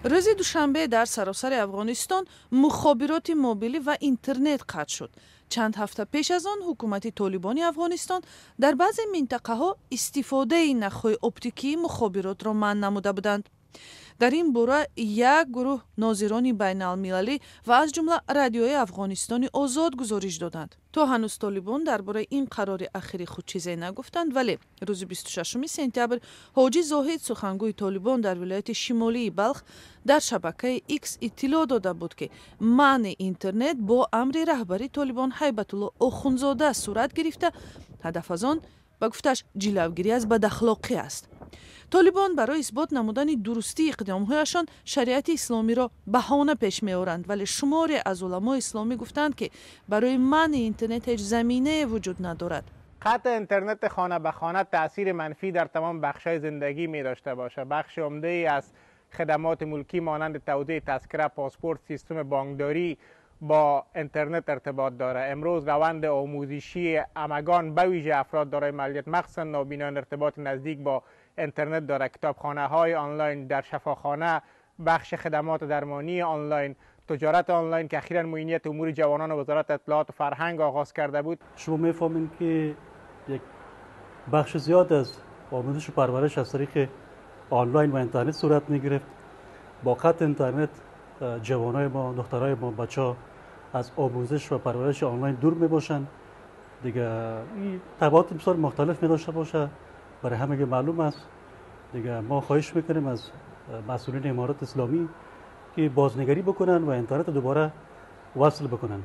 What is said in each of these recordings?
Рӯзи душанбе дар саросари Афғонистон мухобироти мобилӣ ва интернет қатъ шуд. Чанд ҳафта пеш аз он ҳукумати Толибони Афғонистон дар баъзе минтақаҳо истифодаи нахҳои оптикии мухобиротро манъ намуда буданд. Дар ин бора як гурӯҳ нозирони байналмилалӣ ва аз ҷумла Радиои Афғонистони Озод гузориш доданд. То ҳанӯз Толибон дар бораи ин қарори ахири худ чизе нагуфтанд, вале рӯзи 26 сентябр Ҳоҷӣ Зоҳид, сухангӯи Толибон дар вилояти шимолии Балх, дар шабакаи Икс иттилоъ дода буд, ки манъи интернет бо амри раҳбари Толибон Ҳайбатулло Охунзода сурат гирифта, ҳадаф аз он, ба гуфташ, ҷилавгирӣ аз бадахлоқӣ аст. Толибон барои исбот намудани дурустии иқдомҳояшон шариати исломиро баҳона пеш меоранд, вале шуморе аз уламои исломӣ гуфтанд, ки барои манъи интернет ҳеҷ заминае вуҷуд надорад. قطع اینترنت خانه به خانه تاثیر منفی در تمام بخش‌های زندگی می داشته باشه. بخش عمده از خدمات ملکی مانند توزیع تذکره، پاسپورت، سیستم بانکداری با اینترنت ارتباط داره. امروز روند آموزشی همگان، به ویژه افراد دارای معلولیت، مخصوصا نابینایان، ارتباط نزدیک با اینترنت داره. کتابخانه های آنلاین، در شفاخانه بخش خدمات درمانی آنلاین، تجارت آنلاین که اخیرا معینیت امور جوانان و وزارت اطلاعات و فرهنگ آغاز کرده بود. شما میفهمین که یک بخش زیاد از آموزش و پرورش از طریق آنلاین و اینترنت صورت میگرفت. با قطع اینترنت جوانای ما، دخترای ما، بچه ها از آموزش و پرورش آنلاین دور می باشند. دیگه این تبعات بسیار مختلف می داشته باشه، برای همه معلوم است. دیگه ما خواهش میکنیم از مسئولین امارت اسلامی که بازنگری بکنن و اینترنت دوباره وصل بکنن.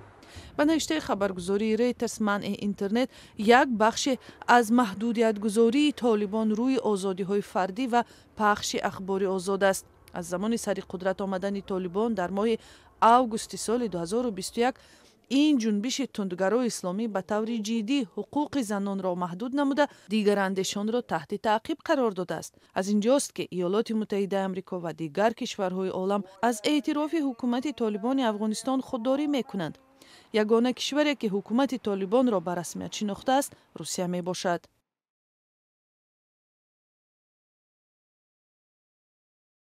Ба навиштаи хабаргузории Рейтерс, манъи интернет як бахше аз маҳдудиятгузории Толибон рӯи озодиҳои фардӣ ва пахши ахбори озод аст. Аз замони сари қудрат омадани Толибон дар моҳи августи соли 2021 ин ҷунбиши тундгарои исломӣ ба таври ҷиддӣ ҳуқуқи занонро маҳдуд намуда, дигарандешонро таҳти таъқиб қарор додааст. Аз инҷост, ки Иёлоти Муттаҳидаи Амрико ва дигар кишварҳои олам аз эътирофи ҳукумати Толибони Афғонистон худдорӣ мекунанд. Ягона кишваре, ки ҳукумати Толибонро ба расмият шинохтааст, Русия мебошад.